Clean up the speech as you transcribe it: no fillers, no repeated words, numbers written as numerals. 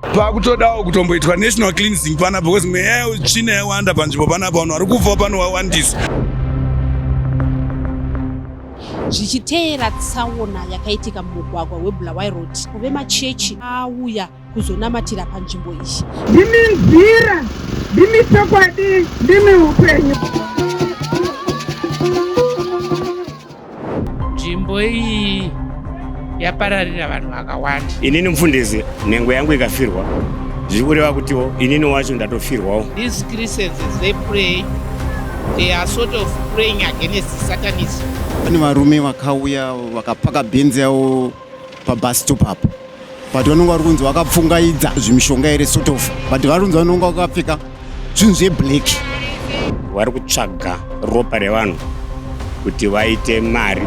Pakutodawo kutomboitwa national cleansing panapa because mweya yeutsvina yawanda panzvimbo panapa, vanhu vari kufa pano wawandisa. Zvichiteera tsaona yakaitika mumugwagwa weBulawayo Road, vemachechi auya kuzonamatira panzvimbo iyi. Ndimi nzira, ndimi chokwadi, ndimi upenyu. Nzvimbo iyi yapararira vanhu vakawanda. Inini mufundisi, nhengo yangu ikafirwa zviri kureva kutiwo inini wacho ndatofirwawo. These Christians, as they pray, they are sort of praying against Satanism. Pane varume vakauya vakapaka bhenzi yavo pabus stop apo, but vanonga vari kunzi vakapfungaidza zvimishonga here, sort of, but vari kunzi vanonga vakapfeka zvinhu zveblack. Vari kutsvaga ropa revanhu kuti vaite mari.